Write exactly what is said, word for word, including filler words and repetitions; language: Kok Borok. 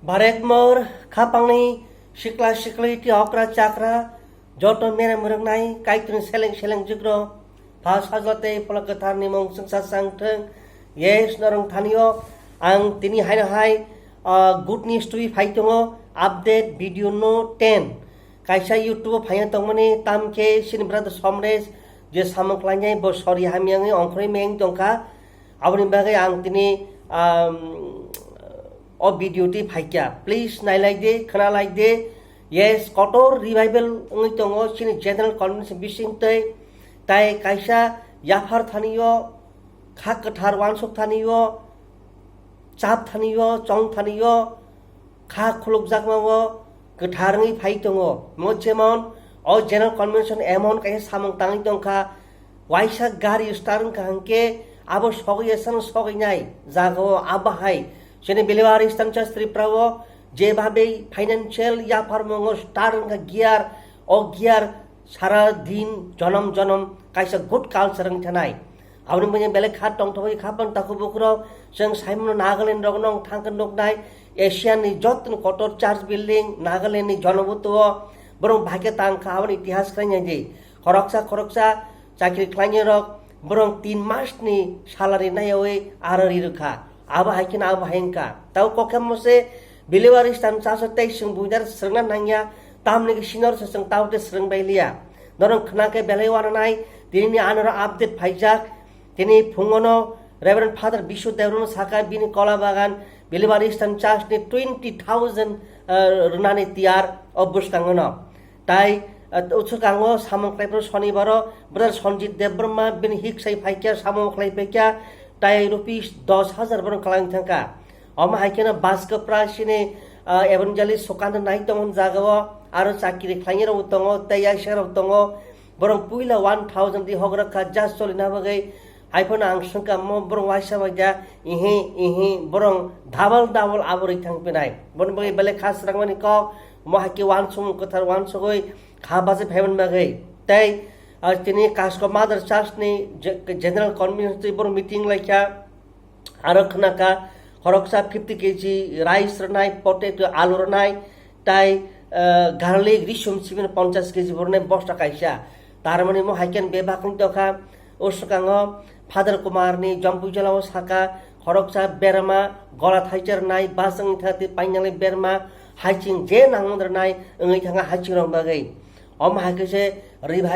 Barekmor khapangni sikla sikli ti okra chakra joto mere muruknai Kaitorni seleng seleng jukro pha sajla tei phola kwtharni mung chwngsa chang thwng. Yes, norong thanio ang tini haino hai, ah, good news twi phai tongo, update video no ten. Kaisa YouTube o phaiya tongmani tamkhe sini brother Somres je samung khlainai bo sori hamyangwi ongkhorwi meng tongkha. Aboni bagwi ang tini, um, o video twi phaikha. Please nailai di, khwnalai di. Yes, kotor revival wngwi tongo chini general convention bising twi. Tai kaisa yaphar thanio, kha kwthar wansuk thanio, chap thanio, chong thanio, kha khulukjakmao kwthar wngwi phai tongo. Mo jemon o general convention emon kaisa samung tangwi tongkha, waisa gari start wngkha hwnkhe abo sogwi esano sogwi nai jagao abo hai. Chini Beliwari Eastern Church Tripura o jebhabe financial yapharmungo start wngkha gear, o gear sara din jonom jonom kaisa good culture wng thanai. Aboni mujung belai kha tongthokgwi kha bang takhuk bukhurok chwng saimano Nagaland rokno wng thangkhe nuknai Asian ni jotoni kotor church building Nagaland ni Jonobuto o borok bahai khe tangkha aboni itihas khlainai di. Khoroksa khoroksa chakri khlainai rok borok tin mas ni salary naiyawi aro ri rwkha. Abo hai kheno abo hai wngkha. Tabo kokhemo se Beliwari Eastern Church o tei chwng buidar swrwngna nangya, tamni khe senior se chwng tabo tei swrwng bai liya. Norok khna khe belai uananai, tini ni anoro update phaijak. Tini phungono Reverend Father Bishu Debbarma saka bini kola bagan Beliwari Eastern Church ni twenty thousand, eh, rwnani tiyar o bwskango no. Tai, eh, o swkango samung khlai phano Sonibaro brother Sanjit Debbarma bini hiksai phaikya samung khlai phaikya tai rupees dos hajar borok kwlai thangkha. Omo hai kheno Baskapra sini, ah, evangelist Sukanta nai tongo jagao, aro chakiri khlainai rok tongo, tei yaisa rok tongo. Borok puila one thousand di hok rwkha just cholina bagwi. Hai phano ang swngkha mo borok waisa bai da, ihi, ihi, borok double, double abo rwi thang pinai. Bono bagwi belai kha swrangmani kok, mo hai khe wansukmung kwthar wansugwi kha bacha phaimani bagwi. Tei, ah, tini Kasko Mother Church ni je-, General Convention twi borok meeting laikha. Aro khwnakha khoroksa fifty K G rice rwnai, potato, alu rwnai, tai, eh, garlic, risum sibini ponchas K G bo rwnai bosta kaisa. Tarmani mo hai khe bebak wng tongkha. O swkango Father Kumar ni Jompuijala o saka khoroksa berma gola thaicha rwnai, bachang thati painani berma, haiching je nangmani rwnai wngwi thangkha haiching rok bagwi. Omo hai khe se revival